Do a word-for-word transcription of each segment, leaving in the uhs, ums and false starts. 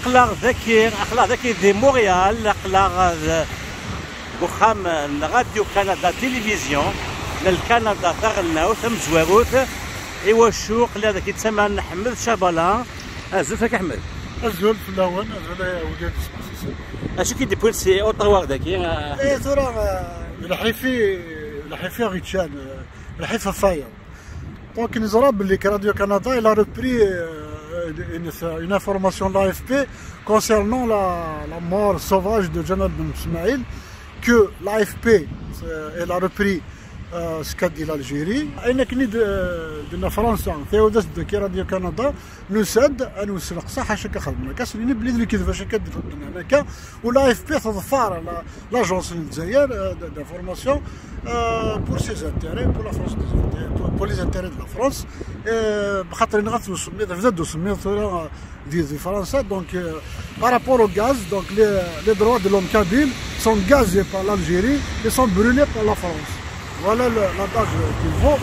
Aql-aɣ daki, aql-aɣ daki di Montréal, aql-aɣ d-, deg uxxam n Radio Canada Télévision n Lkanada taɣelnawt tamezwarut. Iwacu aql-aɣ daki d tama n Ḥmed Cabala? Azul fak Ḥmed. Azul fell-awen, azul ay awlad isem-nsen. Acu k-id-iwwin si Ottawa daki? Eh, tura, eh, lḥif-i, lḥif-i ɣ-iččan, eh, lḥif ɣef wayeḍ. Donc, neẓra belli que Radio Canada, il a repris, euh, une, une information de l'A F P concernant la, la mort sauvage de Jamal Ben Smaïl, que l'A F P, euh, elle a repris, euh, ce qu'a dit l'Algérie. Ayen akken i d, euh, d-tenna Fransa, tɛawed-as-d daki Radio Canada, nusa-d ad nweṣṣel aqsa ḥaca akka xedmen akka, s-nini belli d lekdeb acu akka d-ixeddmen akka, u l'A F P teḍfer la, l'agence n Lezzayer, euh, d-, d'information, euh, pour ses intérêts, pour la France, des intérêts, pour, pour les intérêts de la France. Euh, bxaṭer yenɣa-t usemmiḍ, yebda-d usemmiḍ tura, euh, di, di Fransa, donc, euh, par rapport au gaz, donc les, les droits de l'homme kabyles sont gazés par l'Algérie et sont brûlés par la France. Voilà le, la page qu'il faut.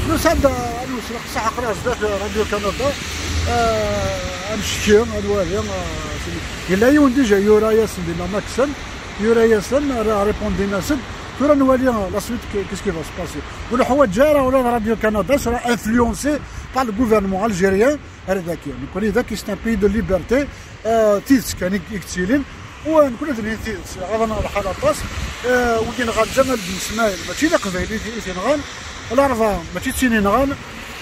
Nous sommes à, à nous, c'est ça, à Radio Canada. Euh, un chien, un oiseau, euh, c'est, il a eu déjà, il y aura, il y a, c'est des Namaxen, il y aura, il y a, c'est, euh, répondre, c'est, tura nwali, euh, la suite, que- qu'est-ce qui va se passer. Ur neḥwaǧ ara ula d Radio Canada sera influencé par le gouvernement algérien. Ar daki, nekkni daki, c'est un pays de liberté. Euh, tidet kan i i yettilin. U nekkni ad nini tidet, ɣaḍen lḥal aṭas. Euh, wigi nɣan Ǧamal Ben Smaɛil, mačči d aqbayli i t-, i t-inɣan. Larebɛa, mačči d tin inɣan.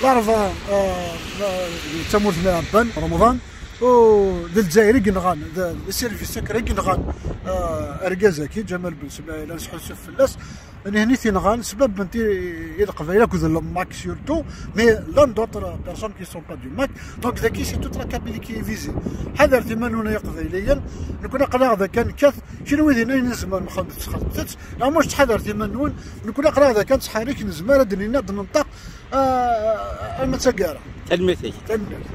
Larebɛa, euh, euh, d tamurt n Ɛebban, Remḍan. U d Lezzayer i yenɣan, d, d service secret i yenɣan, euh, argaz-agi, Ǧamal Ben Smaɛil, ad nesḥussef fell-as. Nihni t-inɣan, sbabben-t i, i Leqbayel akked le MAK surtout, mais l'un d'autres personnes qui sont pas du MAK. Donc, daki, c'est toute la Kabylie qui est visée. Ḥadret iman-nwen ay Iqbayliyen, nekkni aql-aɣ da kan nekkat, kenwi din ayen nezmer nxeddem-t, xedmet-t, neɣ ma ur tettḥadaret iman-nwen, nekkni aql-aɣ da kan nettḥerrik, nezmer ad d-nini, ad d-nenṭeq, ah, arma d taggara. Tanemmirt-ik. Tanemmirt.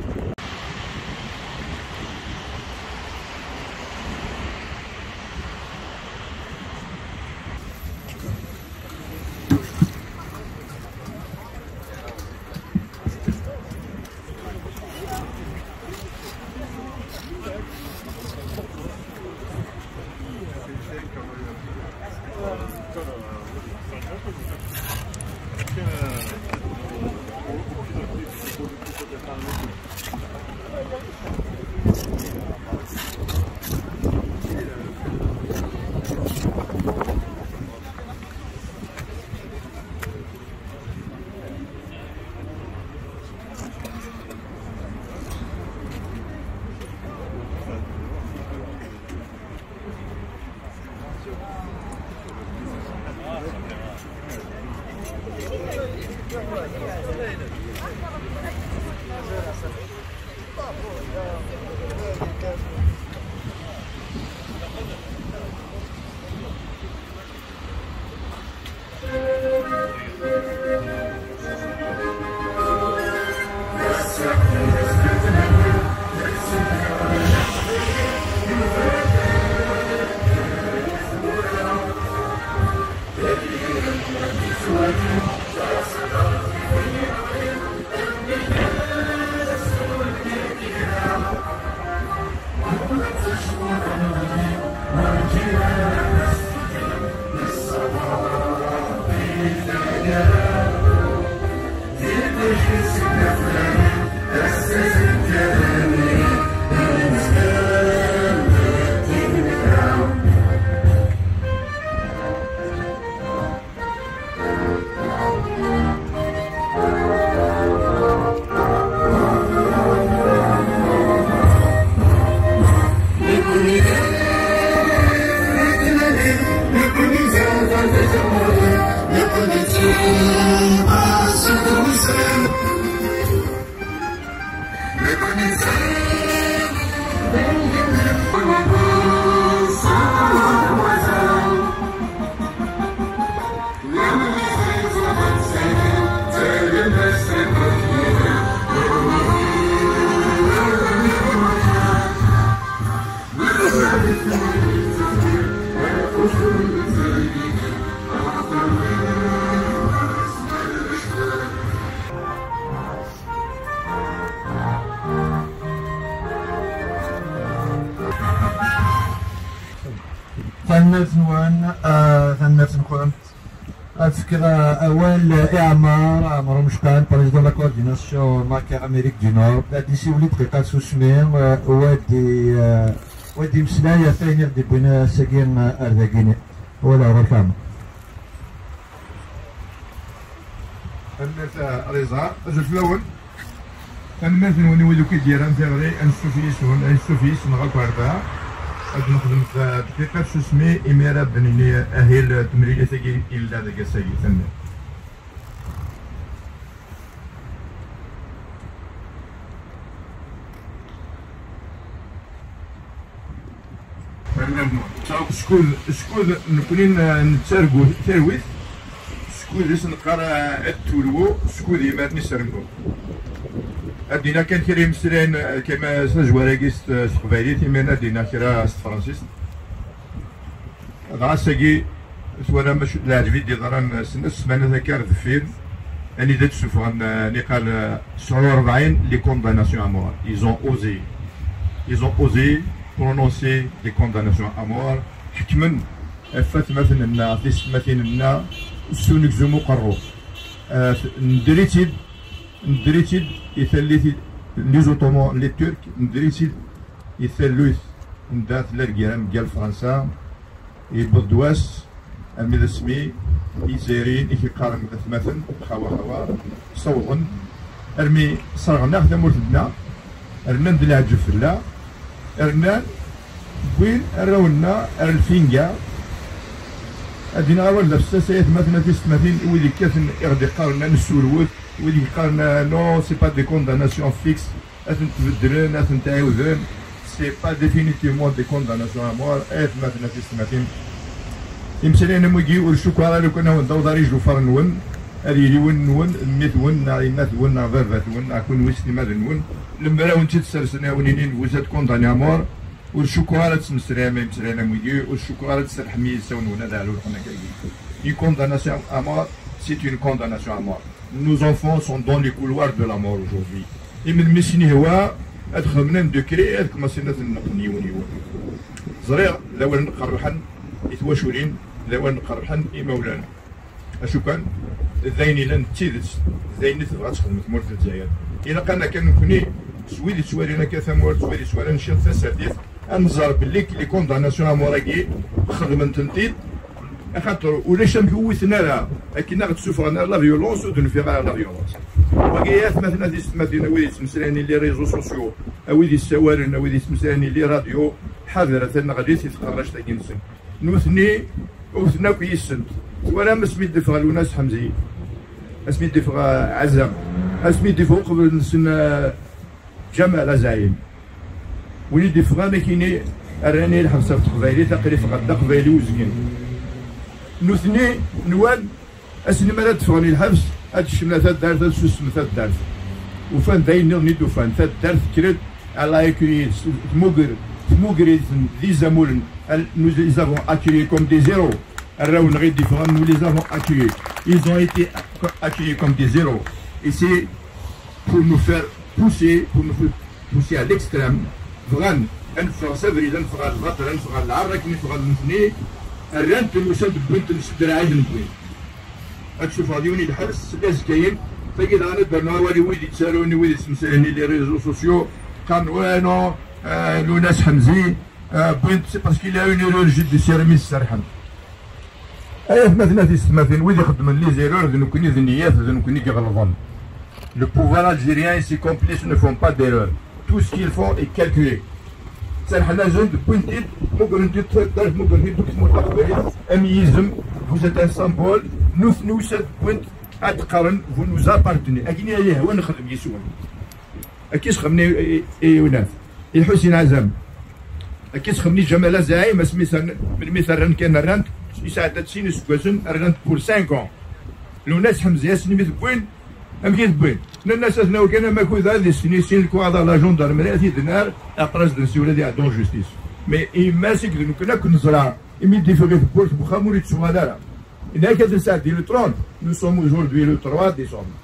Tanemmirt-nwen, ah, tanemmirt-nkent. Ad fkeɣ, ah, awal, ah, i Ɛmar, Ɛmar Umecqan, président de la coordination Maca Amérique du Nord. Ad d-isiwel i dqiqa tsusmi, ah, u ad d-, ah, u ad d-imeslay ɣef wayen i ɣ-d-iwwin ass-agi, ah, ar dagini. Awal ɣer-k, Ɛmar. Tanemmirt, ah, Riza. Azul fell-awen. Tanemmirt-nwen i wid akk i d-yerran tiɣri, ansuf yis-wen, ansuf yis-neɣ akk ar da. Ad nexdem dqiqa tsusmi, imi ara d-nini ahil temlilit-agi yellan deg ass-agi. Tanemmirt. Skud, skud nekni n-, nettargu talwit, skud i s-neqqar, eh, ad tulwu, skud iman-is rennu. Ad d-iniɣ kan kra imeslayen, eh, kama s tazwara-agi s, s teqbaylit, imiren ad d-iniɣ kra s tefransist. Dɣa ass-agi, twalam acu, leɛǧeb i d-yeḍran, eh, s-, ssmanat akka ar deffir, anida d-ssufɣen, eh, niqal, eh, tesɛa u rebɛin les condamnations à mort. Ils ont osé. Ils ont osé prononcer des condamnations à mort. Ḥekmen ɣef atmaten-nneɣ, tisetmatin-nneɣ, s unegzum uqerru. Eh, nedder-itt-id, nedder-itt-id i tallit, les Ottomans, les Turcs, nedder-itt-id i tallit anda tella lgirra mgal Fransa, yewweḍ-d wass, armi d asmi Izzayriyen i k-iqqaren atmaten, xawa xawa, ssawḍen, armi sserɣen-aɣ tamurt-nneɣ, rnan-d leɛǧeb fell-aɣ, rnan, wwin arraw-nneɣ ar lfinga. Ad d-iniɣ awal d afessas, ay atmaten, a tisetmatin, wid yekkaten i ɣ-d-iqqaren ad nessurwet, wid yeqqaren, euh, non, c'est pas des condamnations fixes, ad tent-beddlen, ad tent-ɛiwden, c'est pas définitivement des condamnations à mort, ay atmaten, a tisetmatin. Imeslayen am wigi ur cukkeɣ ara lukan ad awen-d-aweḍ ara ijufar-nwen, ad yili win-nwen, mmi-twen, neɣ yemma-twen, neɣ baba-twen, neɣ kunwi s timmad-nwen, lemmer ad awen-tt-id-sersen, ad awen-inin vous êtes condamné à mort, ur cukkeɣ ara ad tmeslayem imeslayen am wigi, ur cukkeɣ ara ad tserrḥem i yilsawen-nwen ad ɛlulqen akkagi. Une condamnation à mort, c'est une condamnation à mort. Nos enfants sont dans les couloirs de la mort aujourd'hui. Imi d mi sen-ihwa ad xedmen un décret, ad commencen ad ten-neqqen yiwen yiwen. Ẓriɣ d awalen qerrḥen i twaculin, d awalen qerrḥen i imawlan. Acu kan, d ayen yellan d tidet, d ayen i tebɣa ad texdem tmurt n Lezzayer. Ilaq-aneɣ kan nekni, s wid yettwalin akka tamurt, s wid yettwalin ciṭ tasertit, ad nẓer belli les condamnations à mort-agi xedmen-tent-id, axaṭer ulac amek ur witen ara, akken ad ɣ-d-ssuffɣen ar la violence, ur d-nfiɣ ara la violence. Wagi, ay atmaten, a tisetmatin, a wid yettmeslayen i les réseaux sociaux, a wid yessawalen, a wid yettmeslayen i les radios, ḥadret ad neɣli si tqerract-agi-nsen. Nutni wten akk yis-sent. Twalam asmi d-iffeɣ Lwennas Ḥemzi, asmi d-iffeɣ, eh, Ɛazam, asmi d-iffeɣ uqbel-nsen, eh, Ǧamal Azaɛim. Win i d-iffɣen akini rran-iyi lḥebs ɣef teqbaylit, aql-i ffɣeɣ-d d aqbayli uzgen. Nutni nwan ass-nni mi ara d-ffɣen i lḥebs, ad d-kecmen taddart, ad susmen taddart. Ufan d ayen nniḍen i d-ufan. Taddart tekker-d, elle a accueilli, tmuger, tmuger-iten d izamulen. Elle, nous les avons accueillis comme des héros. Arraw-nneɣ i d-iffɣen, nous les avons accueillis. Ils ont été accueillis comme des héros. Et c'est pour nous faire pousser, pour nous faire pousser à l'extrême. Bɣan ad neffeɣ s abrid, ad neffeɣ ɣer lbaṭel, ad neffeɣ ɣer lɛar, akken i ffɣen nutni. Rran-ten, usan-d, wwin-ten s ddreɛ i ten-wwin. Ad tsuffɣeḍ yiwen i lḥebs, d azekka-yin. Tagi daɣen ad d-rnu awal i wid yettarun, i wid yettmeslayen i les réseaux sociaux, qqaren, ouais, non, euh, Lwennas Ḥemzi, euh, wwin-t, c'est parce qu'il a une erreur judiciaire, mi s-serrḥen. Ay atmaten, a tisetmatin, wid ixeddmen les erreurs, d nekkni d nniyat, d nekkni i iɣelḍen. Le pouvoir algérien et ses complices ne font pas d'erreur. Tout ce qu'ils font est calculé. Serḥen-asen-d, wwin-t-id, mmugren-t-id taddart, mmugren-t-id deg tmurt taqbaylit, am yizem, vous êtes un symbole, nutni usan-d, wwin-t, ad qqaren, vous nous appartenez. Akken i yehwa nexdem yes-wen. Akka i s-xedmen i, i, i Yunaf, i Lḥusin Ɛazam. Akka i s-xedmen i Ǧamal Azaɛim, asmi s-, melmi t-rran kan rran-t, yesɛedda-d sin iseggasen, rran-t pour cinq ans. Lwennas Ḥemzi, ass-nni mi t-wwin, amek i t-wwin? Nnan-as, atna kan amakud-a, ad issen i sin lkuɣaḍ, la gendarmerie, ad t-id-nerr, après ad nsiwel ad iɛeddu en justice. Mais yemma-s i d nekkni akk neẓra, imi d-iffeɣ i tewwurt n wexxam ur yettuɣal ara. Yenna-ak ad nesɛeddi le trente, nous sommes aujourd'hui le trois décembre.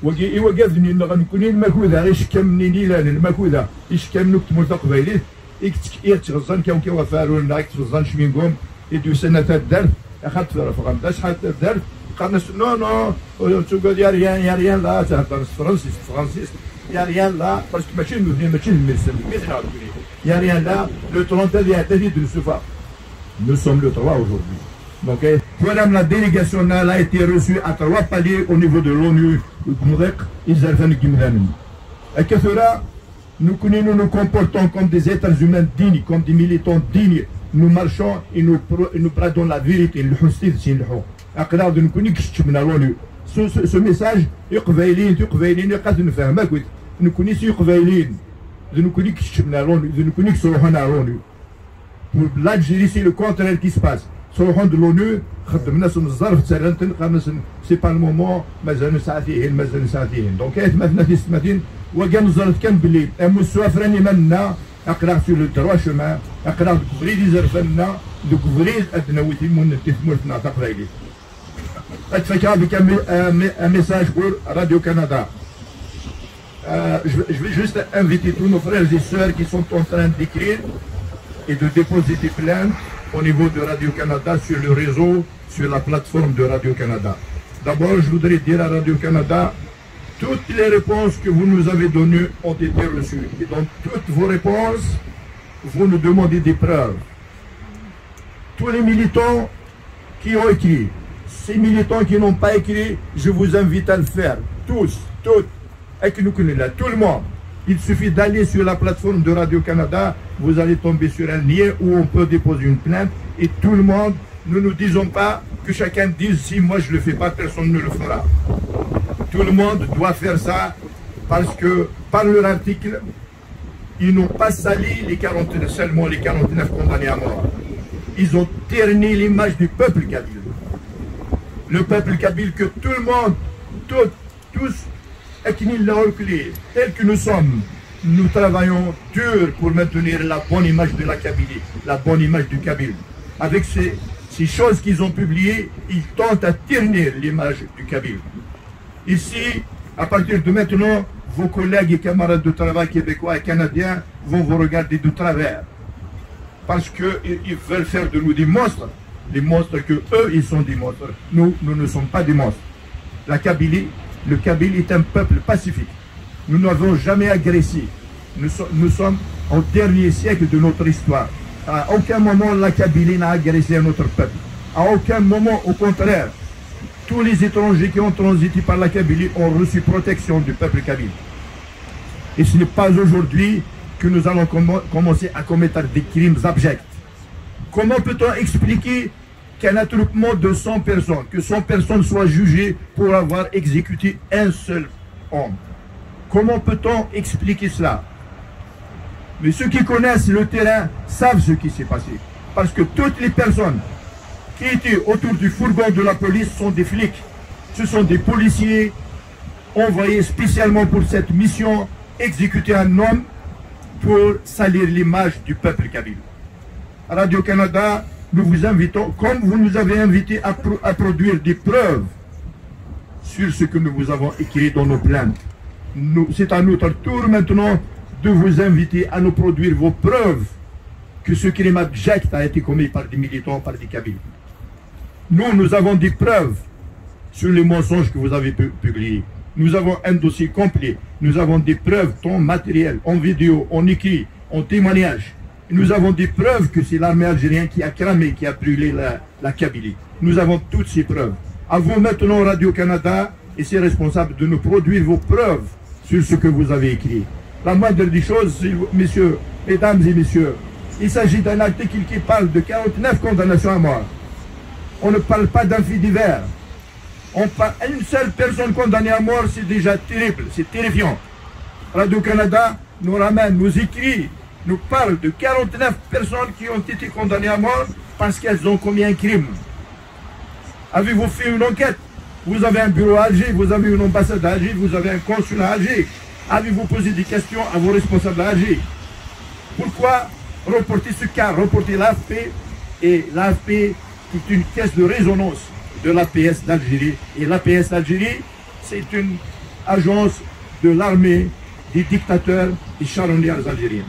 Wagi, iwagaden-nneɣ nekkni, lmakuda, icekkamen-nni yellan, lmakuda, icekkamen akk tmurt taqbaylit, i yett-, i yettɣeẓẓan kawkaw ɣef Arun, neɣ i yettɣeẓẓan Cmingum, I d-yusan ar taddart, axaṭer ffɣen-d acḥal taddart, qqaren-as: "Non, non, ur tettugad, y a rien, y a rien là", theddren s tefransist, s tefransist, "Y a rien là", parce que mačči d nutni, mačči d mmi-tsen, d mmi-tneɣ nekkni. "Y a rien là, le trente ad iɛedda ad t-id-nessufeɣ." Nous sommes le trois aujourd'hui. Donc, eh, voilà, la délégation là, elle a été reçue à trois paliers au niveau de l'ONU, deg umḍiq izerfan n yimdanen. Akka tura, nekkni, nous nous comportons comme des êtres humains dignes, comme des militants dignes. Nous marchons et nous, pro- et nous bradons la vérité. Nleḥḥu s tidet i nleḥḥu. Aql-aɣ d nekkni i ikeččmen à l'ONU. Ce, ce, ce message, Iqbayliyen, Tiqbayliyin, ilaq ad t-nefhem akk. Nekkni s Iqbayliyen. D nekkni i ikeččmen à l'ONU. D nekkni i yettruḥun à l'ONU. Pour l'Algérie, c'est le contraire qui se passe. Ttruḥun-d l'ONU, xeddmen-asen zzerf, ttarran-ten, qqaren-asen: "C'est pas le moment", mazal nesɛa tihin, mazal nesɛa tihin. Donc, aytmaten, a tisetmatin, wagi neẓret kan belli amussu afran iman-nneɣ, aql-aɣ sur le droit chemin, aql-aɣ deg ubrid izerfan-nneɣ, deg ubrid ad d-nawi timunent i tmurt-nneɣ taqbaylit. Ad fakeɣ avec un, un, un message pour Radio Canada. Euh, je, vais- je vais juste inviter tous nos frères et sœurs qui sont en train d'écrire et de déposer des plaintes au niveau de Radio-Canada, sur le réseau, sur la plateforme de Radio-Canada. D'abord, je voudrais dire à Radio-Canada, toutes les réponses que vous nous avez données ont été reçues. Et dans toutes vos réponses, vous nous demandez des preuves. Tous les militants qui ont écrit, ces militants qui n'ont pas écrit, je vous invite à le faire. Tous, toutes, avec nous, là, tout le monde. Il suffit d'aller sur la plateforme de Radio-Canada, vous allez tomber sur un lien où on peut déposer une plainte et tout le monde, nous ne disons pas que chacun dise: "Si moi je le fais pas, personne ne le fera." Tout le monde doit faire ça parce que par leur article, ils n'ont pas sali les quarante-neuf, seulement les quarante-neuf condamnés à mort. Ils ont terni l'image du peuple kabyle. Le peuple kabyle que tout le monde, tout, tous, akken illa ur k-li, tel que nous sommes, nous travaillons dur pour maintenir la bonne image de la Kabylie, la bonne image du Kabyle. Avec ces, ces choses qu'ils ont publiées, ils tentent à ternir l'image du Kabyle. Ici, à partir de maintenant, vos collègues et camarades de travail québécois et canadiens vont vous regarder de travers. Parce qu'ils ils veulent faire de nous des monstres. Les monstres que eux, ils sont des monstres. Nous, nous ne sommes pas des monstres. La Kabylie, le Kabyle est un peuple pacifique. Nous n'avons jamais agressé. Nous, so- nous sommes au dernier siècle de notre histoire. À aucun moment, la Kabylie n'a agressé un autre peuple. À aucun moment, au contraire. Tous les étrangers qui ont transité par la Kabylie ont reçu protection du peuple kabyle. Et ce n'est pas aujourd'hui que nous allons commen- commencer à commettre des crimes abjects. Comment peut-on expliquer qu'un attroupement de cent personnes, que cent personnes soient jugées pour avoir exécuté un seul homme ? Comment peut-on expliquer cela ? Mais ceux qui connaissent le terrain savent ce qui s'est passé. Parce que toutes les personnes qui étaient autour du fourgon de la police sont des flics. Ce sont des policiers envoyés spécialement pour cette mission, exécuter un homme pour salir l'image du peuple kabyle. Radio-Canada, nous vous invitons, comme vous nous avez invités à, pro- à produire des preuves sur ce que nous vous avons écrit dans nos plaintes. Nous- C'est à notre tour maintenant de vous inviter à nous produire vos preuves que ce crime abject a été commis par des militants, par des Kabyles. Nous, nous avons des preuves sur les mensonges que vous avez pu- publiés. Nous avons un dossier complet. Nous avons des preuves, tant matérielles, en vidéo, en écrit, en témoignage. Nous avons des preuves que c'est l'armée algérienne qui a cramé, qui a brûlé la, la Kabylie. Nous avons toutes ces preuves. À vous maintenant, Radio-Canada et ses responsables, de nous produire vos preuves sur ce que vous avez écrit. La moindre des choses, messieurs, mesdames et messieurs, il s'agit d'un article qui parle de quarante-neuf condamnations à mort. On ne parle pas d'un fait divers. On parle une seule personne condamnée à mort, c'est déjà terrible, c'est terrifiant. Radio-Canada nous ramène, nous écrit, nous parle de quarante-neuf personnes qui ont été condamnées à mort parce qu'elles ont commis un crime. Avez-vous fait une enquête ? Vous avez un bureau à Alger, vous avez une ambassade à Alger, vous avez un consulat à Alger. Avez-vous posé des questions à vos responsables à Alger ? Pourquoi reporter ce cas, reporter l'A F P ? Et l'A F P est une caisse de résonance de l'A P S d'Algérie. Et l'A P S d'Algérie, c'est une agence de l'armée des dictateurs et charonières algériens.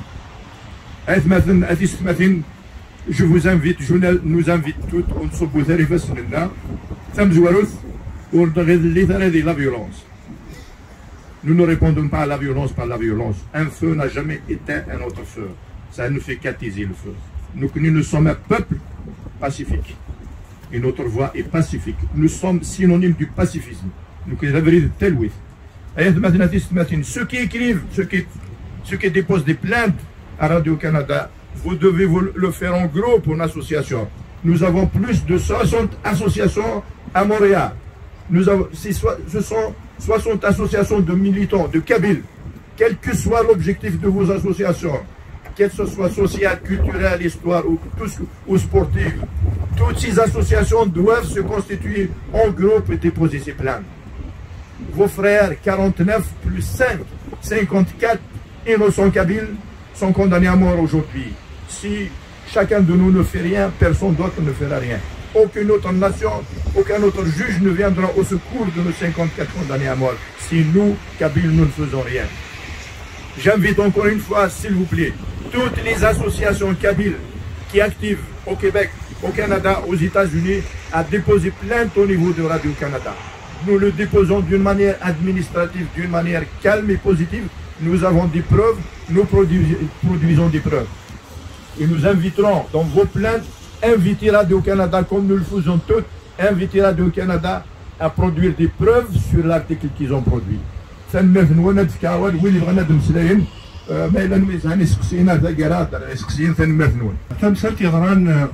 Aytmaten, a tisetmatin, Je vous invite, je nous invite toutes, ur nettṣubbu ara ifassen-nneɣ. Tamezwarut, ur nɣiḍellit ara di la violence. Nous ne répondons pas à la violence par la violence. Un feu n'a jamais éteint un autre feu. Ça ne fait qu'attiser le feu. Nous, nous sommes un peuple pacifique. Et notre voix est pacifique. Nous sommes synonymes du pacifisme. Nous, la vérité, telle oui. Ayatmaten, aytmaten, ceux qui écrivent, ceux qui, ceux qui déposent des plaintes à Radio-Canada, vous devez vous le faire en groupe, en association. Nous avons plus de soixante associations à Montréal. Nous avons, c'est soi- ce sont soixante associations de militants, de Kabyles, quel que soit l'objectif de vos associations, qu'elles soient sociales, culturelles, histoire ou, tout ce- ou sportives. Toutes ces associations doivent se constituer en groupe et déposer ces plaintes. Vos frères, quarante-neuf plus cinq, cinquante-quatre innocents Kabyles, sont condamnés à mort aujourd'hui. Si chacun de nous ne fait rien, personne d'autre ne fera rien. Aucune autre nation, aucun autre juge ne viendra au secours de nos cinquante-quatre condamnés à mort si nous, Kabyles, nous ne faisons rien. J'invite encore une fois, s'il vous plaît, toutes les associations kabyles qui activent au Québec, au Canada, aux États-Unis, à déposer plainte au niveau de Radio-Canada. Nous le déposons d'une manière administrative, d'une manière calme et positive. Nous avons des preuves, nous produis- produisons des preuves. Et nous inviterons dans vos plaintes, invitez Radio-Canada comme nous le faisons tous, invitez Radio-Canada à produire des preuves sur l'article qu'ils ont produit. Tanemmirt-nwen, ad d-fkeɣ awal win yebɣan ad d-mmeslayen, eh, ma yella win yesɛan iseqsiyen ar taggara ad d-rreɣ iseqsiyen. Tanemmirt-nwen. Tamsalt yeḍran, eh,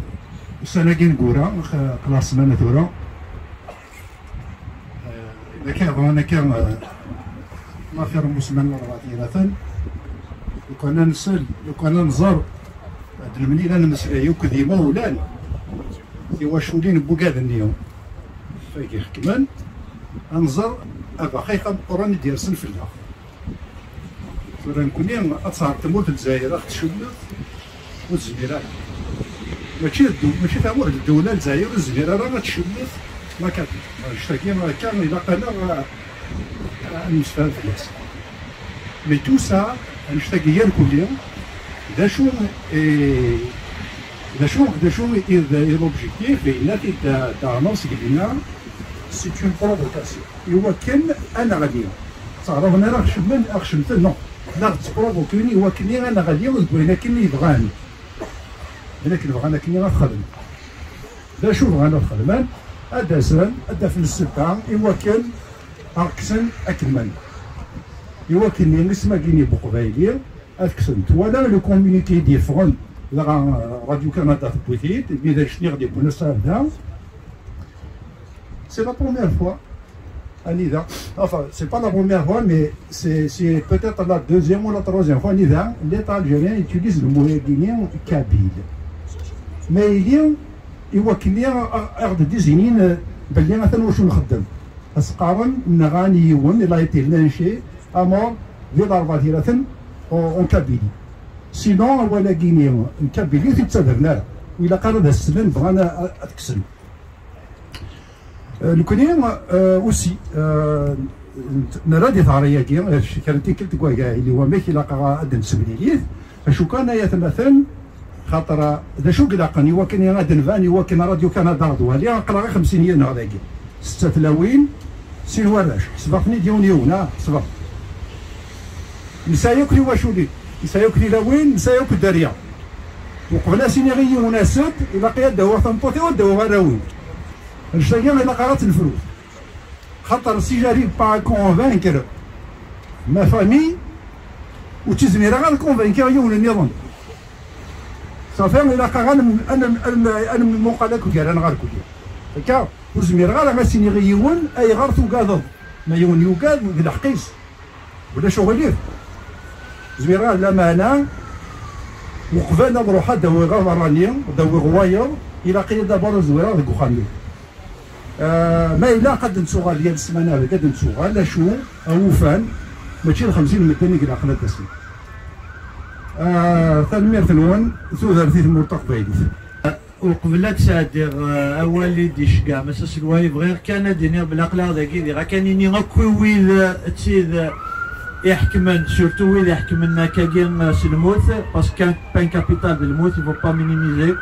ussan-agi ineggura, eh, qleɣ ssmana tura. Eh, d akka yeḍran akka, eh, ma xir n usman n rebɛa tiraten. Lukan ad nsel, lukan ad nẓer, ad nemlil ad nemmeslay akk d imawlan tiwaculin n wugad-nni fagi ḥekmen, ad nẓer abaxix ameqqran i d-yersen fell-aɣ. Tura nekkni ad tɛerḍ tmurt n Lezzayer ad ɣ-tcemmet, ur tezmir ara. Mačči d ddu-, mačči tamurt n ddewla n Lezzayer ur tezmir ara ad tcemmet la Kabylie. Annect-agi akka ilaq-aneɣ a, a nemsefham fell-as. Mais tout ça, annect-agi irkelli, d acu, eh, d acu, d acu i d, i d l'objectif, yenna-t-id Dda Ɛmer seg dinna, c'est une provocation. Iwakken ad neɣli. Ttaɛraḍen ara ɣ-cemmen, ɣ-cemten, non. La ɣ-ttprovokin iwakken ad neɣli deg wayen akken i bɣan. D akken bɣan akken ad xedmen. D acu bɣan ad xedmen? Ad d-asen, ad d-afen ssebba iwakken ad ɣ-kksen akken ma nella. Iwakken isem-agi n Buqbayli ad kksen. Twala le communiqué i d-yeffɣen dɣa, euh, Radio Canada tewwi-t-id, mi d annect-nni i ɣ-d-yewwin ass-a ar da. C'est la première fois. Anida. Enfin, c'est pas la première fois, mais c'est, c'est peut-être la deuxième ou la troisième fois. Anida, l'État algérien utilise le mot-agi-ni kabyle. Ma yili, iwakken i ɣ-, ɣ-, ɣ-d-izinin, euh, belli atan wacu nxeddem. As-qqaren, nɣan yiwen, il a été lynché à mort, di Ḍerba Tiraten, en, en Kabylie. Sinon, awal-agi-ni n Kabylie, ur t-id-ttadren ara. Ur ilaq ara ad as-slen, bɣan a, a, ad t-kksen. Euh, nekkni, euh, aussi, euh, nerra di teɣri-agi, euh, kra n tikkelt deg wagay, ili wamek ilaq ad d-nessemlilit, acu kan ay atmaten, xaṭer, euh, d acu i ilaqen, iwakken ad d-nban, iwakken Radio Canada ad wali, aql-aɣ i xemsin yid-neɣ dagi. Setta tlawin, sin warrac, sbeɣ-ten-id yiwen yiwen, ah, sbeɣ. Nesɛa yakk tiwaculin, nesɛa yakk tilawin, nesɛa yakk dderya. Uqbel ad s-iniɣ i yiwen ased, ilaq-iyi ad d-awiɣ tameṭṭut-iw, ad d-awiɣ arraw-iw. Annect-agi ilaq-aɣ ad tt-nefru. Xaṭer si j'arrive pas à convaincre ma famille, ur ttizmireɣ ad convainqueɣ yiwen nniḍen. Safi, ilaq-aɣ ad nem-, ad nem-, ad nem-, ad nemmuqal akk gar-aneɣ ar kulli. Akka, ur zmireɣ ara ad s-iniɣ i yiwen ayɣer tugadeḍ. Ma yiwen yugad, d lḥeqq-is. Ulac uɣilif. Zmireɣ, lameɛna, uqbel ad ruḥeɣ ad awiɣ aberrani, ad awiɣ wayeḍ, ilaq-iyi d'abord ad zwireɣ deg uxxam-iw. Ah, ma ilaq ad d-nettuɣal yal ssmana, ad d-nettuɣal, acu awufan, mačči d xemsin n medden i ilaqen ad d-asen. Ah, tanemmirt-nwen, tudert i tmurt taqbaylit. Uqbel ad sɛeddiɣ, eh, awal i d-iceggeɛ Mass aselway, bɣiɣ kan ad d-iniɣ belli aql-aɣ dagi, diɣ akan ini akk i wid, eh, d tid, eh, Iḥekmen, surtout wid iḥekmen akkagi, euh, s lmut, parce qu'un pain capital de lmut, il faut pas minimiser.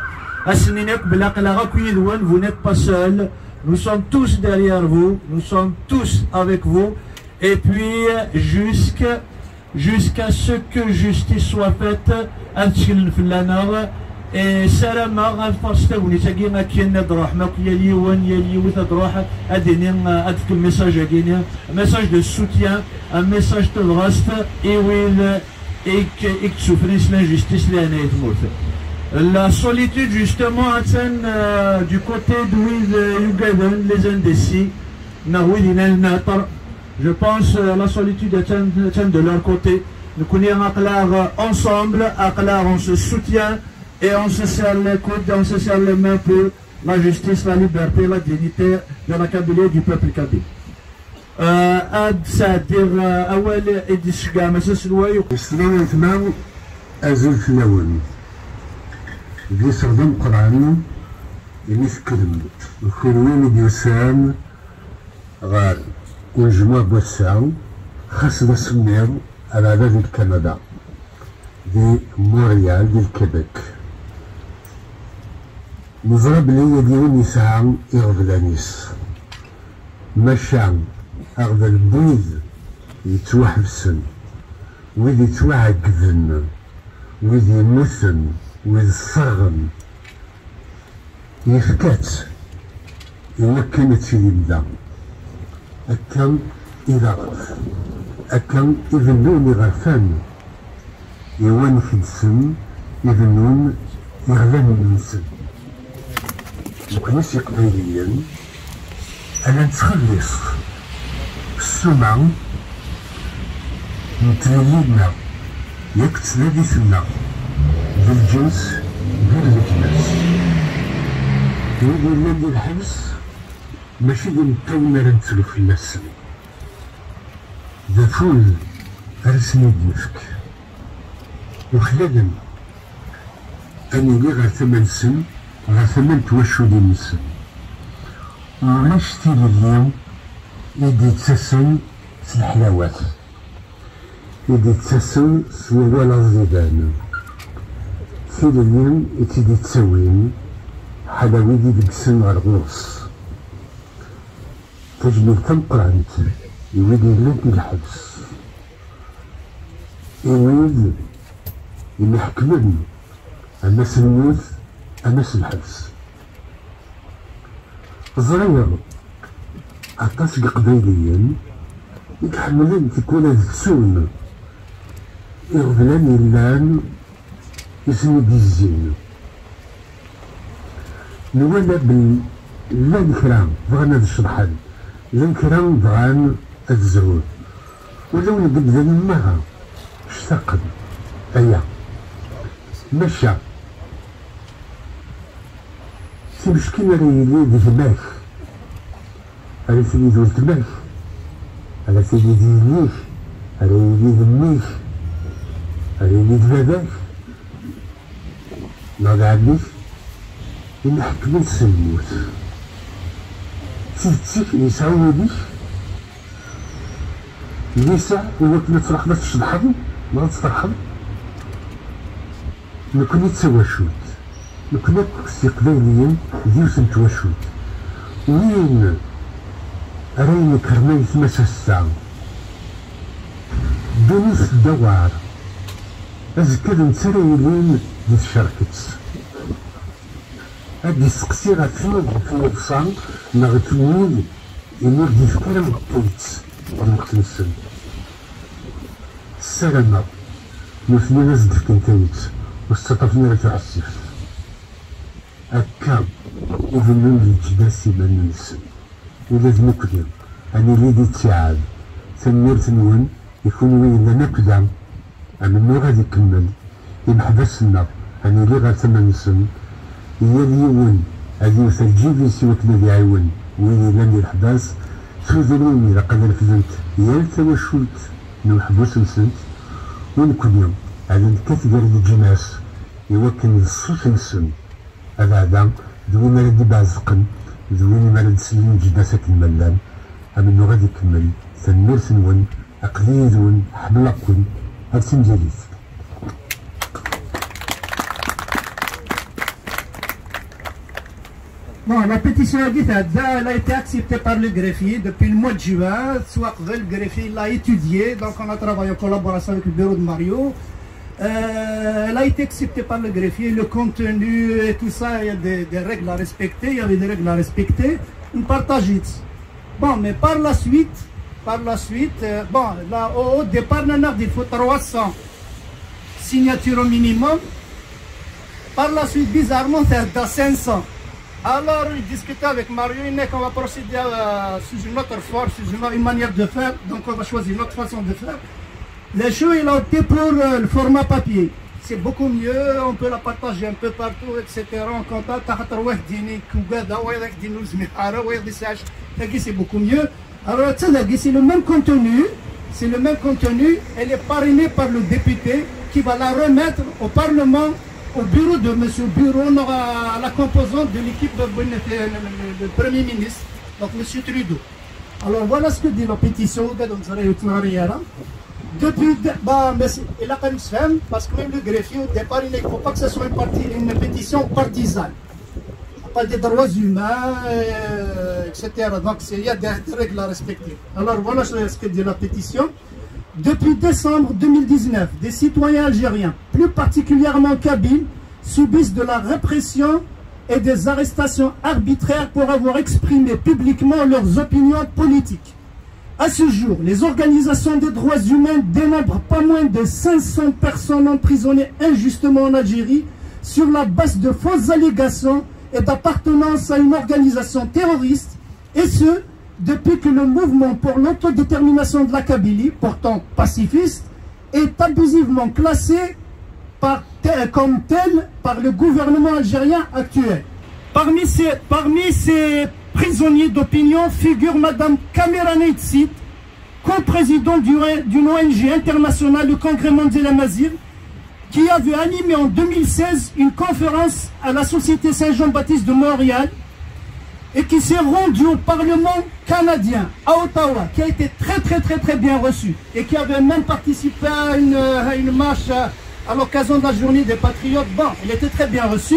Ass-nni akk belli aql-aɣ akk yid-wen, vous n'êtes pas seuls, nous sommes tous derrière vous, nous sommes tous avec vous, et puis, euh, jusqu'à, jusqu'à ce que justice soit faite, ad ttkellen fell-aneɣ. Et ssarameɣ ad faṛes tagnit-agi akken ad ruḥem akk, yal yiwen, yal yiwet ad ruḥ, ad d-ini, ad d-fken message-agi-ni, un message de soutien, un message de tabɣest i wid i k-, i k-ttufrin s l'injustice, leɛnaya tmurt. La solitude, justement, attan, euh, du côté de wid, euh, yugaden, les indécis, neɣ wid ilan lmeɛṭer. Je pense, euh, la solitude attan, attan de leur côté. Nekkni aql-aɣ ensemble, aql-aɣ, on se soutient et on se serre les coudes, on se serre les mains pour la justice, la liberté, la dignité de la Kabylie et du peuple kabyle. Euh, ad sɛeddiɣ, euh, awal i d-isceggɛem aselway. Islam ayetma, azul fell-awen. D iseɣ d ameqqran imi tekkdem, kunwi mi d-yusam ɣer unejmuɛ n wass-a, xas d asemmiḍ, abeɛda di Lkanada, di Montréal, di Lkebek. Neẓra belli yal yiwen yesɛa iɣeblan-is, maca aɣbel n wid yettwaḥebsen, wid yettwaɛeggben, wid yemmuten, wid sserɣen, yefka-tt i wakken ad tilim da. Akka i d aɣref, akka i bennun iɣerfan, i wanek-nsen i bennun iɣlanen-nsen. Nekkni s Iqbayliyen, ala nettxelliṣ ssuma n tlelli-nneɣ yak d tlalit-nneɣ d lǧens gar leǧnas. Wid yellan di lḥebs, mačči d imeṭṭawen ara nettru fell-asen, d afud ara sen-id-nefk. Uklalen ad nili ɣer tama-nsen, ɣer tama n twaculin-nsen. Ulac tilelli i d-yettasen s leḥlawat, i d-yettasen s wawal aẓidan. Tilelli i tt-id-yettawin ḥala wid i degsen ɣer ɣur-s. Tajmilt tameqqrant i wid yellan di lḥebs, i wid i m-iḥekmen, ama s lmut, ama s lḥebs. Ẓriɣ aṭas n Iqbayliyen i iḥemmlen tikwal ad ttun iɣeblan yellan i sen-id-izzin. Nwala belli llan kra bɣan ad ceḍḥen, llan kra bɣan ad zhun. Ulawen n yimdanen merra ctaqen aya. Maca, timeckin ara yili d gma-k, ara tili d weltma-k, ara tili d yelli-k, ara yili d mmi-k, ara yili d baba-k, neɣ d ɛemmi-k, i m-iḥekmen s lmut. D tidet-ik yesɛa wul-ik, yesɛa i wakken ad truḥeḍ ad tceḍḥeḍ neɣ ad tferḥeḍ? Nekkni d tawacult. Nekkni akk s Iqbayliyen d yiwet n twacult. Win ara inekren ayetma-s ass-a, ddunit teddawar. Azekka d netta ara yilin di tcerket. Ad d-isteqsi ɣef tmurt, ɣef uḍsa, neɣ ɣef wid imi ur d-yefki ara lweqt-nsen. Ssarameɣ nutni ad s-d-fken tayet ur tettaṭṭafen ara tuḥessift. Akka i bennun leǧnas iman-nsen. Ula d nekkni ad nili di ttiɛad. Tanemmirt-nwen i kunwi yellan akk da. Amennuɣ ad ikemmel. Imeḥbas-nneɣ ad nili ɣer tama-nsen. Yal yiwen ad yewwet lǧib-is i wakken ad iɛiwen wid yellan di leḥbas. Tudrin ilaq ad refdent yal tawacult n umeḥbus-nsent. U nekkni ad nekkat gar leǧnas i wakken d ṣṣut-nsen abeɛda d win ara d-ibeɛzqen, d win mi ara d-sellen leǧnas akken ma llan. Amennuɣ ad ikemmel. Tanemmirt-nwen. Aql-i yid-wen, ḥemmleɣ-ken. Ar timlilit. Bon, la pétition a été, elle a été acceptée par le greffier depuis le mois de juin. Soit le greffier l'a étudiée, donc on a travaillé en collaboration avec le bureau de Mario. Euh, elle a été acceptée par le greffier, le contenu et tout ça, il y a des, des règles à respecter, il y avait des règles à respecter. On partage it. Bon, mais par la suite, par la suite, euh, bon, là, au, au départ, on a dit, il faut trois cents signatures au minimum. Par la suite, bizarrement, c'est à cinq cents. Alors, il discutait avec Mario, il dit qu'on va procéder euh, sous une autre forme, sous une, une manière de faire, donc on va choisir une autre façon de faire. Le choix, il a opté pour euh, le format papier. C'est beaucoup mieux, on peut la partager un peu partout, et cetera. En contact, c'est beaucoup mieux. Alors, c'est le même contenu, c'est le même contenu. Elle est parrainée par le député qui va la remettre au Parlement, au bureau de Monsieur Bureau, on aura la composante de l'équipe de, de Premier ministre, donc Monsieur Trudeau. Alors voilà ce que dit la pétition. Depuis, bah, mais c'est- il a quand même fait, parce que même le greffier au départ, il ne faut pas que ce soit une, partie, une pétition partisane. On parle des droits humains, euh, et cetera. Donc c'est- il y a des, des règles à respecter. Alors voilà ce, ce que dit la pétition. Depuis décembre deux mille dix-neuf, des citoyens algériens, plus particulièrement kabyles, subissent de la répression et des arrestations arbitraires pour avoir exprimé publiquement leurs opinions politiques. À ce jour, les organisations des droits humains dénombrent pas moins de cinq cents personnes emprisonnées injustement en Algérie sur la base de fausses allégations et d'appartenance à une organisation terroriste, et ce, depuis que le mouvement pour l'autodétermination de la Kabylie, pourtant pacifiste, est abusivement classé par te- comme tel par le gouvernement algérien actuel. Parmi ces, parmi ces prisonniers d'opinion figure Madame Kamera Neitsit, co-présidente du- d'une O N G internationale, le Congrès mondial amazigh, qui avait animé en deux mille seize une conférence à la Société Saint-Jean-Baptiste de Montréal et qui s'est rendue au Parlement canadien, à Ottawa, qui a été très très très très bien reçue et qui avait même participé à une, à une marche à, à l'occasion de la journée des patriotes. Bon, il était très bien reçu.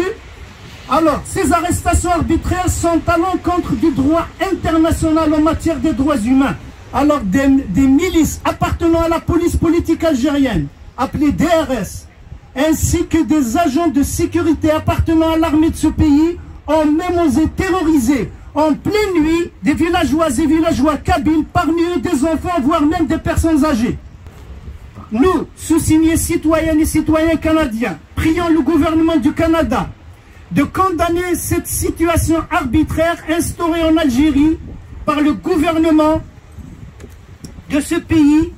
Alors, ces arrestations arbitraires sont à l'encontre du droit international en matière des droits humains. Alors, des, des milices appartenant à la police politique algérienne, appelée D R S, ainsi que des agents de sécurité appartenant à l'armée de ce pays ont même osé terroriser en pleine nuit des villageoises et villageois kabyles, parmi eux des enfants, voire même des personnes âgées. Nous, sous-signés citoyennes et citoyens canadiens, prions le gouvernement du Canada de condamner cette situation arbitraire instaurée en Algérie par le gouvernement de ce pays,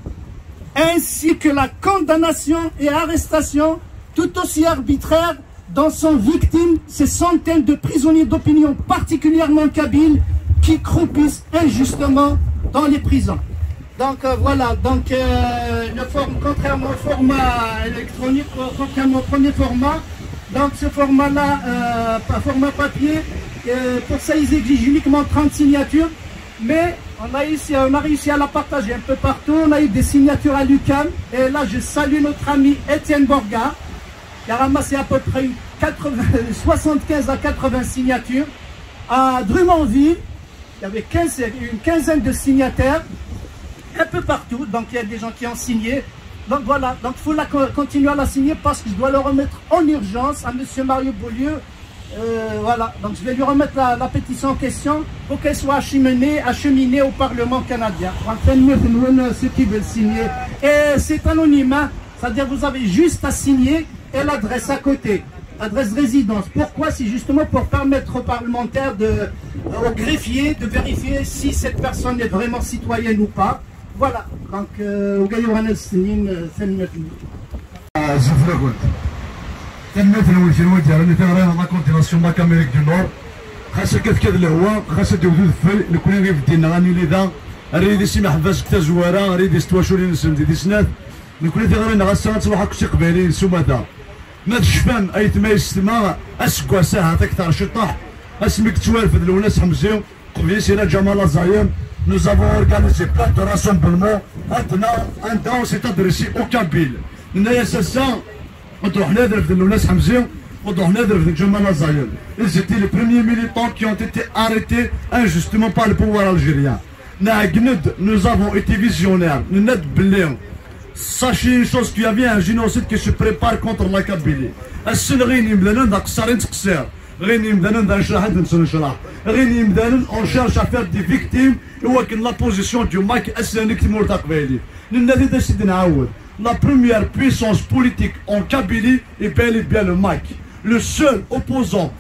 ainsi que la condamnation et arrestation tout aussi arbitraire dont sont victimes ces centaines de prisonniers d'opinion, particulièrement kabyles, qui croupissent injustement dans les prisons. Donc euh, voilà, donc euh, le form- contrairement au format électronique, contrairement au premier format, donc ce format-là, euh, pas format papier, euh, pour ça ils exigent uniquement trente signatures, mais on a, ici, on a réussi à la partager un peu partout, on a eu des signatures à l'UQAM, et là je salue notre ami Étienne Borgard, qui a ramassé à peu près quatre-vingts, soixante-quinze à quatre-vingts signatures. À Drummondville, il y avait quinze, une quinzaine de signataires, un peu partout, donc il y a des gens qui ont signé. Donc voilà, donc il faut la, continuer à la signer parce que je dois le remettre en urgence à Monsieur Mario Beaulieu. Euh, voilà, donc je vais lui remettre la, la pétition en question pour qu'elle soit acheminée, acheminée au Parlement canadien. Enfin, nous, nous, ceux qui veulent signer. Et c'est anonyme, hein. C'est-à-dire vous avez juste à signer et l'adresse à côté, l'adresse de résidence. Pourquoi? C'est justement pour permettre aux parlementaires, de, aux greffiers de vérifier si cette personne est vraiment citoyenne ou pas. Voilà, donc euh, au Gaïoran Snin, c'est le Zuflagut. Tanemmirt-nwen kenwi d-yerran i tiɣri n la coordination n Amérique du Nord. Xas akka tekka-d lehwa, xas ad d-iwet udfel, nekkni ibeddi-nneɣ ad nili da, ar yidis imeḥbas deg tazwara, ar yidis twaculin-nsen di tis snat. Nekkni tiɣri-nneɣ ass-a ad truḥ akk s iqbayliyen s umata. Ma tecfam aytma yessetma, aseggas ahat akteṛ ciṭṭaḥ, asmi yettwarfed Lwennas Ḥemzi, qbel-is yella Ǧamal Aẓayan, Nous avons organisé plein de rassemblements. Maintenant, un don s'est adressé aux Kabyles. Nenna-yas ass-a, ad ruḥen ad refden Lwennas Ḥemzi, ad ruḥen ad refden Ǧamal Azayen. Ils étaient les premiers militants qui ont été arrêtés injustement par le pouvoir algérien. Nɛeggen-d, nous avons été visionnaires. Nenna-d belli, sachez une chose, qu'il y avait un génocide qui se prépare contre la Kabylie. Ass-n ɣin imdanen d aqessar i nettqessir. Ɣin imdanen d anecraḥ i d-nettnecraḥ. Ɣin imdanen, on cherche à faire des victimes i wakken la position du MAK ass-n deg tmurt taqbaylit. Nenna-t-id, ad s-id-nɛawed. La première puissance politique en Kabylie est bel et bien le MAK. Le seul opposant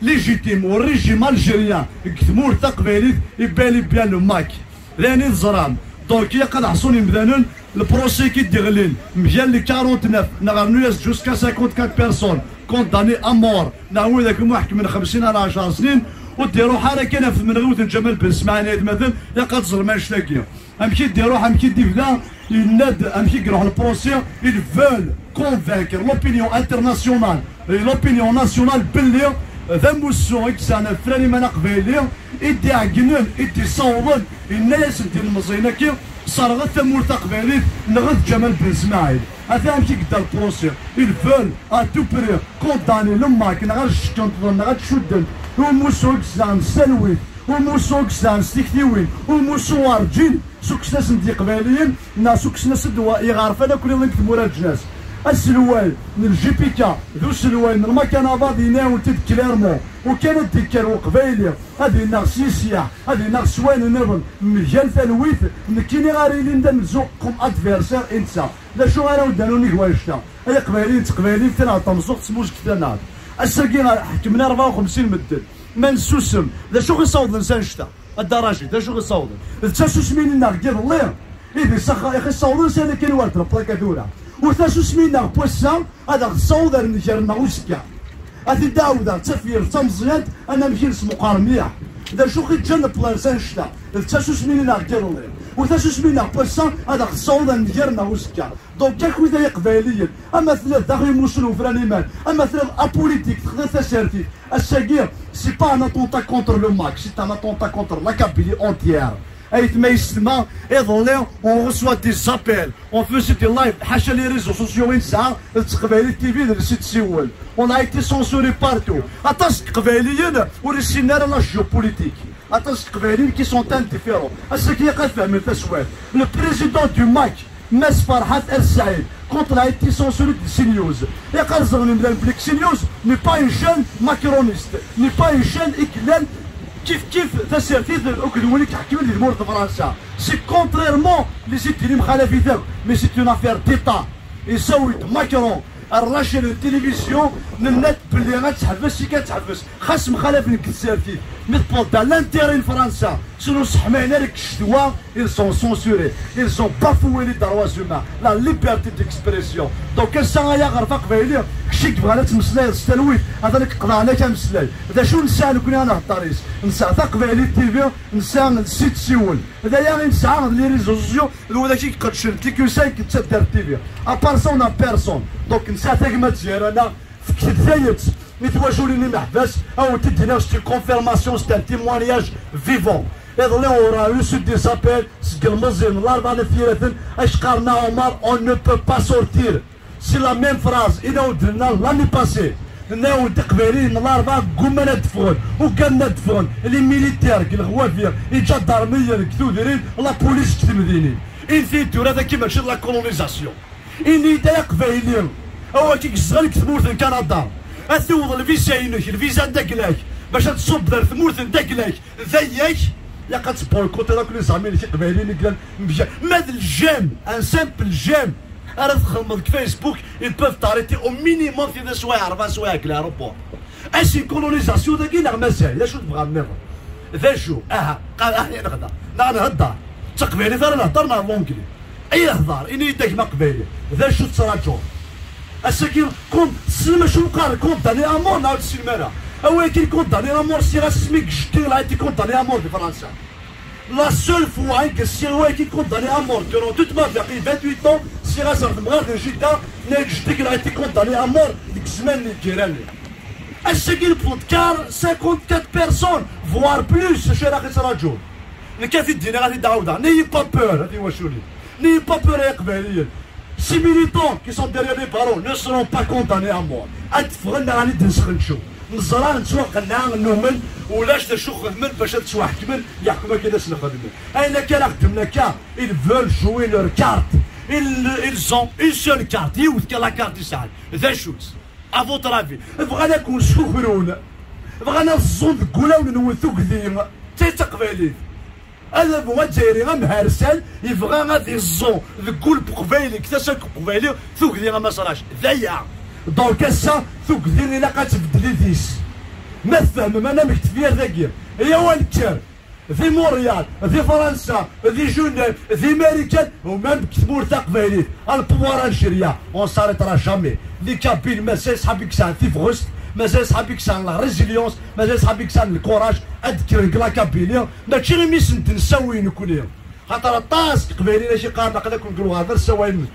légitime au régime algérien deg tmurt taqbaylit est bel et bien le MAK. D ayen i teẓram. Donc, ilaq ad ḥṣun imdanen, le procès qui d-yeɣlin mgal le quarante-neuf, neɣ rnu-yas jusqu'à cinquante-quatre personnes condamnées à mort, neɣ widak i muḥekmen xemsin ala ɛecṛa snin, ur d-iruḥ ara kan ɣef tmenɣiwt n Ǧamal Ben Smaɛil, aytmaten, ilaq ad teẓrem annect-agi. Amek i d-iruḥ, amek i d-ibda, yenna-d amek i iruḥ le procès. Ils veulent convaincre l'opinion internationale et l'opinion nationale belli d amussu i yesɛan afran iman aqbayli i d-iɛeggnen, i d-issawḍen, yenna-yasen-d ilemẓiyen-agi, serɣet tamurt taqbaylit, nɣet Ǧamal Ben Smaɛil. Ata amek i yedda le procès. Ils veulent à tout prix condamner le MAK, neɣ ad cekkent, neɣ ad cudden i umussu i yesɛan s talwit, umussu i yesɛan s tiktiwin, umussu urǧin sukksen-asen-d Iqbayliyen, neɣ sukksen-asen-d wa-, iɣerfan akk nniḍen deg tmura leǧnas. Aselway n le J P K d uselway n le MAK Anabaḍ yenna-yawen-t-id clairement, ukan ad d-ikker Uqbayli ad yennaɣ s yisyaḥ, ad yennaɣ s wayen nniḍen mgal talwit, nekkini ara yilin d amenzu comme adversaire i netta. D acu ara wen-d-rnun nnig wannect-a? Ay Iqbayliyen d Teqbayliyin, fkan-aɣ-d tameẓẓuɣt, tesmuzget-aneɣ-d. Ass-agi ḥekmen rebɛa u xemsin medden. Ma nessusem, d acu i ɣ-issawḍen s annect-a? A Dda Racid, d acu i ɣ-issawḍen? D tasusmi-nni-nneɣ n yiḍelli i d issaxa-, i ɣ-issawḍen s ayen akken war tleplakat tura. U tasusmi-nneɣ n wass-a ad aɣ-tessaweḍ ar nnger-nneɣ uzekka. Ad t-id-ɛawdeɣ d tafyirt d tameẓyant, anamek-ines meqqar mliḥ. D acu i ɣ-iǧǧan le plan s annect-a? D tasusmi-nni-nneɣ n yiḍelli. U tasusmi-nneɣ n wass-a ad aɣ-tessaweḍ ar nnger-nneɣ uzekka. Donc, akkit ay Iqbayliyen, ama telliḍ daxel imussu n ufran iman, ama telliḍ apolitique, texdiḍ tasertit, ass-agi, c'est pas un attentat contre le MAK, c'est un attentat contre la Kabylie entière. Aytma yessetma, iḍelli, on reçoit des appels, on faisait des lives, ḥaca les réseaux sociaux i nesɛa, d Teqbaylit T V d Lsid Siwel. On a été censuré partout. Aṭas n Teqbayliyen ur issinen ara la géopolitique. Aṭas n Teqbayliyen qui sont indifférents. Ass-agi, ilaq ad fehmen taswiɛt. Le président du MAK, Mass Farhat El Saïd, contre la été censuré de CNews. Ilaq ad ẓren imdanen belli CNews n'est pas une chaîne macroniste, n'est pas une chaîne i yellan kif kif tasertit akked win i iḥekmen di tmurt n Fransa. C'est contrairement les idées lemxalafit akk, mais c'est une affaire d'État. Yessawi-d Macron ar la chaîne n tilivizyu, nenna-d belli ad teḥbes, i kan teḥbes, xas mxalafen deg tsertit, mi tewweḍ-d à l'intérêt n Fransa, s ur sseḥmayen ara deg ccetwa, ils sont censurés, ils ont bafoué les droits humains, la liberté d'expression. Donc ass-a ay aɣref aqbayli, kečč i yebɣan ad tmeslayeḍ s talwit, atan ad k-qeḍɛen ak ameslay. D acu nesɛa nekni ad nehder yes-s? Nesɛa Taqbaylit T V, nesɛa Lsid Siwel. D aya i nesɛa d les réseaux sociaux, d widak i iqeddcen T Q cinq d Taddart T V. À part ça, on a personne. Donc, nesɛa tagmat gar-aneɣ, fket-d tayet i twaculin imeḥbas, ad wen-t-id-iniɣ, c'est une confirmation, c'est un témoignage vivant. Iḍelli, on a reçu des appels seg ilmeẓyen n Larebɛa n At Yiraten, ad k-qqaren a Ɛumar, on ne peut pas sortir. C'est la même phrase i d-awen-d-nenna l'année passée. Nenna-awen-d Iqbayliyen n Larebɛa ggumman ad d-ffɣen, ugaden ad d-ffɣen, les militaires deg lexwafi, iǧadarmiyen deg tudrin, la police deg temdinin. Inti tura tagi mačči d la colonisation. Ini-d ay Aqbayli, a wagi yezdeɣ deg tmurt n Kanada, ad tiweḍ lviza-inek, lviza n dagla-k, bac ad tṣubb ar tmurt n dagla-k, d aya-k, ilaq ad tboycottiḍ akk les amis-inek Iqbayliyen i yellan mebya-, ma d le j'aime, un simple j'aime, ara txedmeḍ deg Facebook, ils peuvent t'arrêter au minimum tida swayeɛ, rebɛa swayeɛ deg l'aéroport. Ass n colonisation dagi neɣ mazal? D acu tebɣam nniḍen? D acu? Aha, qa-, aha, nehder. Neɣ nhedder. D taqbaylit ara nehder neɣ l'anglais? Ay hder, ini-yi-d a gma aqbayli. D acu tettraǧuḍ? Ass-agi, kun-, tessnem acu qqaren, condamné à mort, neɣ ur tessinem ara? A wagi condamné à mort, sliɣ-as asmi deg jeddi, il a été condamné à mort di Fransa. La seule fois i yessiɣ wagi condamné à mort durant toute ma vie, après vingt-huit ans, sliɣ-as ar temɣart n Jidda, nna-yi-d jeddi-k, il a été condamné à mort deg zzman n lǧiran-nni. Ass-agi, newweḍ-d kar cinquante-quatre personnes, voire plus, acu ara ɣ-ittraǧun? Nekk ad t-id-iniɣ, ad t-id-ɛawdeɣ. N'ayez pas peur, a tiwaculin. N'ayez pas peur, ay Iqbayliyen. Ces militants qui sont derrière les barreaux ne seront pas condamnés à mort. Ad d-ffɣen neɣ ad d-nesxencew. Neẓra, nettwaqenneɛ, numen, ulac d acu xedmen bac ad ttwaḥekmen, yeḥkem akken ad sen-xedmen. Ayen akka ara xedmen akka, ils veulent jouer leur carte. Ils, ils ont une seule carte, yiwet kan la carte i sɛan. D acu-tt? À votre avis, bɣan ad ken-skukrun, bɣan ad ẓẓun deg wulawen-nwen tugdi d taqbaylit. Adabu azzayri amharsal yebɣa ad iẓẓu deg wul n uqbayli, deg tasa n uqbayli, tugdi a Mass Racid. D aya. Donc ass-a, tugdi ilaq ad tbeddel idis. Ma tfehmem anamek n tefyirt-agi, ayaw ad nekker di Montréal, di Fransa, di Genève, di Marikan, u même deg tmurt taqbaylit, à le pouvoir algérien, on s'arrêtera jamais. Les Kabyles, mazal ṣṣḥab i yesɛan tabɣest, mazal ṣṣḥab i yesɛan la résilience, mazal ṣṣḥab i yesɛan le courage, ad d-kkren deg la Kabylie, mačči imi sen-d-nessawi nekni. Xaṭer aṭas n Iqbayliyen acu qqaren, aql-aken deg lɣerba, ssawalen.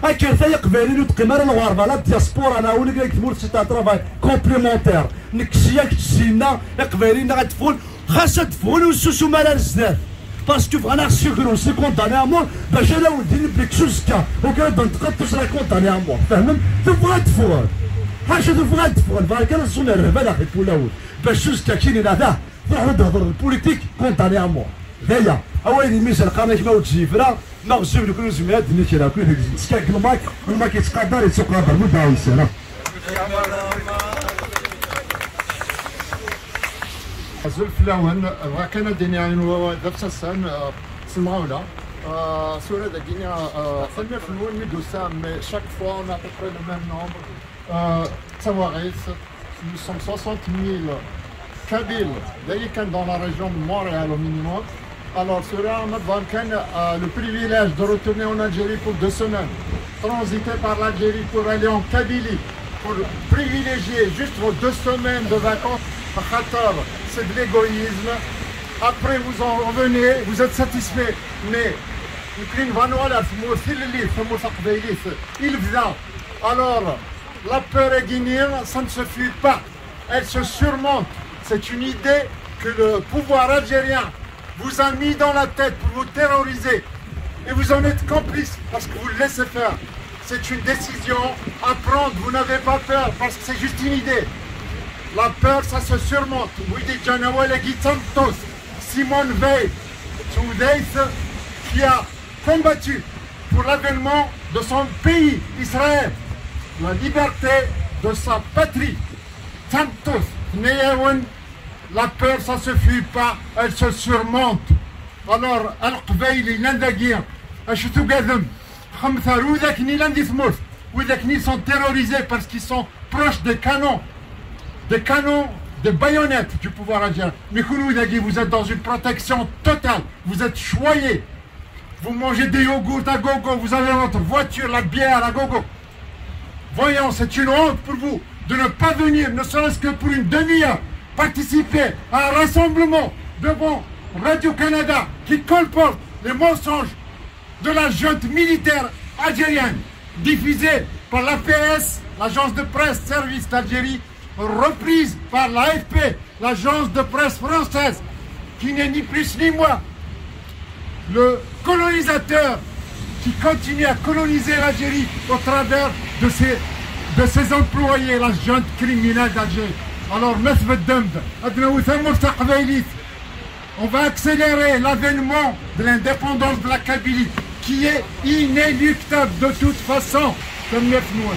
Akkret ay Iqbayliyen, ur teqqim ara lɣerba, la diaspora, neɣ win i deg tmurt, c'est un travail complémentaire. Nekk sya, kečč syenna, Iqbayliyen neɣ ad d-ffɣen, xas ad d-ffɣen ur ssusum ara ar zdat. Parce que bɣan ad ɣ-ssukren, c'est condamné à mort, bac ad awen-d-inin belli kečč uzekka, ukan ad d-tenṭqeḍ, tu seras condamné à mort. Tfehmem? Tuffɣa ad d-ffɣen. Ḥaca tuffɣa ad d-ffɣen, bɣan kan ad ẓẓun rrehba daxel n wulawen. Bac uzekka kini neɣ dah, tṛuḥeḍ ad d-thedreḍ politique, condamné à mort. D aya, awal imi s lqern-ak ma ur d-yefra, ma ɣezzif nekni ur nezmir ad d-nini kra, akk i tegzi. Neska deg lmak, lmak yettqadar, yettuqadar, mu dɛaw ssara. Azul fell-awen, bɣiɣ kan ad d-iniɣ ayen wa d afsasan, eh, s lemɣawla. Eh, tura dagi, eh, tanemmirt-nwen mi d-tusam, mais chaque fois on a à peu près le même nombre. Euh, Tawaris, nous sommes soixante mille Kabyles, Dalikan dans la région de Montréal au minimum. Alors, cela m'a donné, euh, le privilège de retourner en Algérie pour deux semaines, transiter par l'Algérie pour aller en Kabylie, pour privilégier juste vos deux semaines de vacances. Khatar, c'est de l'égoïsme. Après, vous en revenez, vous êtes satisfait. Mais, يمكن فانولا في موثل اللي في موثق بيليس. Il vient. Alors, la peur est guinéenne, ça ne se fuit pas. Elle se surmonte. C'est une idée que le pouvoir algérien vous a mis dans la tête pour vous terroriser. Et vous en êtes complice parce que vous le laissez faire. C'est une décision à prendre. Vous n'avez pas peur parce que c'est juste une idée. La peur, ça se surmonte. Widi Janawel et Guy Santos, Simone Veil, Tsoudeis, qui a combattu pour l'avènement de son pays, Israël, la liberté de sa patrie. Santos, Neyewen, la peur, ça se fuit pas, elle se surmonte. Alors, القبايلي لان داكيا، اش تقدم؟ خمثة وذاك نيلان دي ثمورث، وذاك نيل sont terrorisés parce qu'ils sont proches des canons, des canons, des baïonnettes du pouvoir algérien. Mais que nous, vous êtes dans une protection totale, vous êtes choyés. Vous mangez des yogourts à gogo, vous avez votre voiture, la bière à gogo. Voyons, c'est une honte pour vous de ne pas venir, ne serait-ce que pour une demi-heure, participer à un rassemblement devant Radio-Canada qui colporte les mensonges de la junte militaire algérienne, diffusée par l'A P S, l'agence de presse service d'Algérie, reprise par l'A F P, l'agence de presse française, qui n'est ni plus ni moins le colonisateur qui continue à coloniser l'Algérie au travers de ses, de ses employés, la junte criminelle d'Algérie. Alors, مثبت دمد، أدنى وثمر تقبيليت. On va accélérer l'avènement de l'indépendance de la Kabylie, qui est inéluctable de toute façon. Comme neuf mois.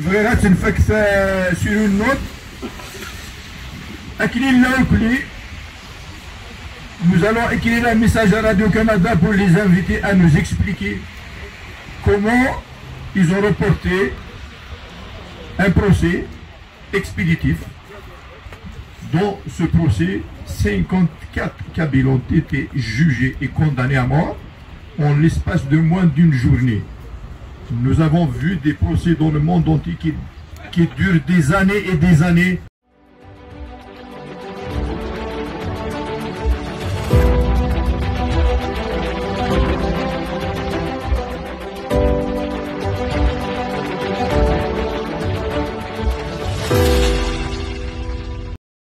Bɣiɣ ad tt-nfak, euh, sur une note. Akken yella ukli, nous allons écrire un message à Radio-Canada pour les inviter à nous expliquer comment ils ont reporté un procès expéditif. Dans ce procès, cinquante-quatre Kabyles ont été jugés et condamnés à mort en l'espace de moins d'une journée. Nous avons vu des procès dans le monde entier qui, qui durent des années et des années